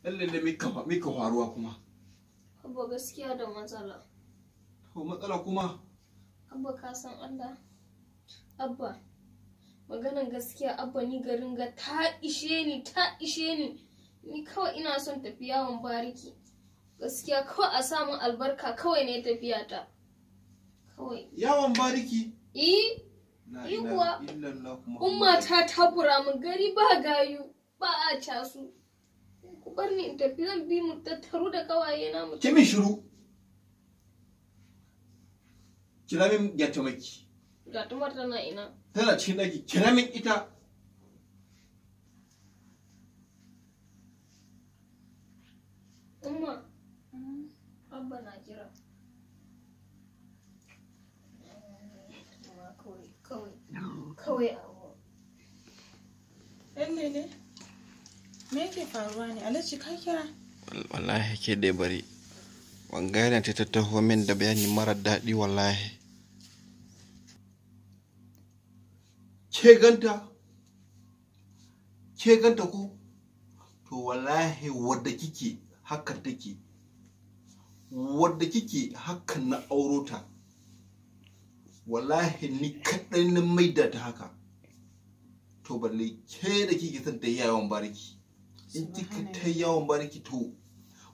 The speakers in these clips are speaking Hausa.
Lalle mika faruwa kuma. Abba gaskiya da matsala. To matsala kuma? Abba ka san Allah. Abba maganan gaskiya Abba ni garin ga ta ishe ni ta ishe ni. Ni kawai ina son tafi yawon bariki. Gaskiya kawai a samun albarka kawai ne tafiya ta. Kawai. Yawon bariki? Eh. Kuwa. Umma ta takura min gari ba gayu ba a casu. Ku bar ni in tafi zan bi mu tattaru da kawaye na mu. Ki min shiru. Kira min gyatumaki. Gyatumar tana ina? Tana cikin ɗaki. Kira min ita. Umma. Abba na kira. Kawai abu. Ɗan lele, me yake faruwa ne? Alhaji ka kira? Wallahi ke dai bari. Wangana ta tattaho min da bayani mara daɗi wallahi. Ke ganta? Ke ganta ko? To wallahi wadda kike haka take. Wadda kike haka na auro ta. Wallahi ni kaɗai na maida ta haka. To balle ke da kike son ta yi yawon bariki. In kika ta yi yawon bariki to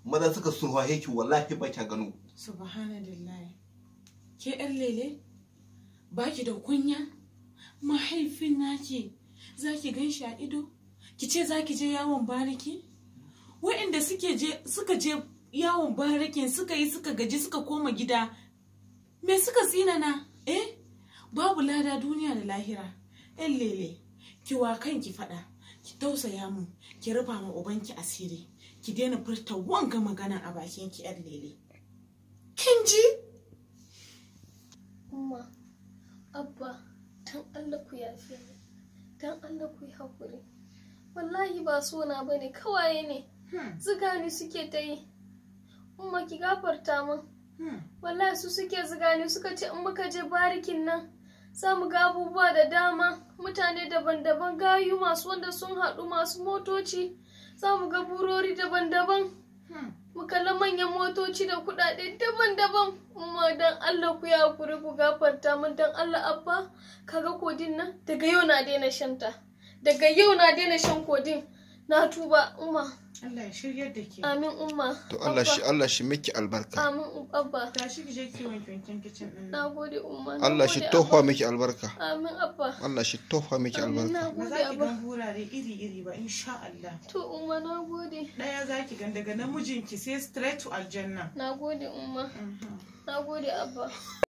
maza suka surwaye ki wallahi ba kya gano. Subhanallahi. Ke yar lele? Ba ki da kunya? Mahaifin naki za ki gan shi a ido? Ki ce za ki je yawon bariki? Wa'inda suka je yawon barikin suka yi suka gaji suka koma gida. Me suka tsinana? Eh, babu lada duniya da lahira. Yan lele, ki wa kanki fada, ki tausaya mun, ki rufa ma ubanki asiri, ki daina furta wanga magana a bakin ki yan lele. Kin ji? Umma, Abba, dan Allah ku yafe ni. Dan Allah ku yi hakuri. Wallahi ba so na bane, kawaye ne. Zuga ni suke ta yi. Umma ki gafarta min. Wallahi su suke zuga ni suka ce in muka je barikin nan za mu ga abubuwa da dama, mutane daban-daban, gayu masu wanda sun haɗu, masu motoci, za mu ga burori daban-daban, mu kalla manyan motoci da kuɗaɗe daban-daban. Umma dan Allah ku yi hakuri ku gafarta min, dan Allah Abba, kaga kodin nan daga yau na daina shan ta, daga yau na daina shan kodin, na tuba Umma. Allah ya shiryar da ke. Amin Umma. To Allah shi miki albarka. Amin Abba. Tashi ki je ki wanke wanken kicin din. Nagode Umma. Allah shi tofa miki albarka. Amin Abba. Allah shi tofa miki albarka. Ba za ki gan hurare iri-iri ba insha Allah. To Umma nagode. Daya za ki gan daga namijinki sai straight to aljanna. Nagode Umma. Nagode Abba.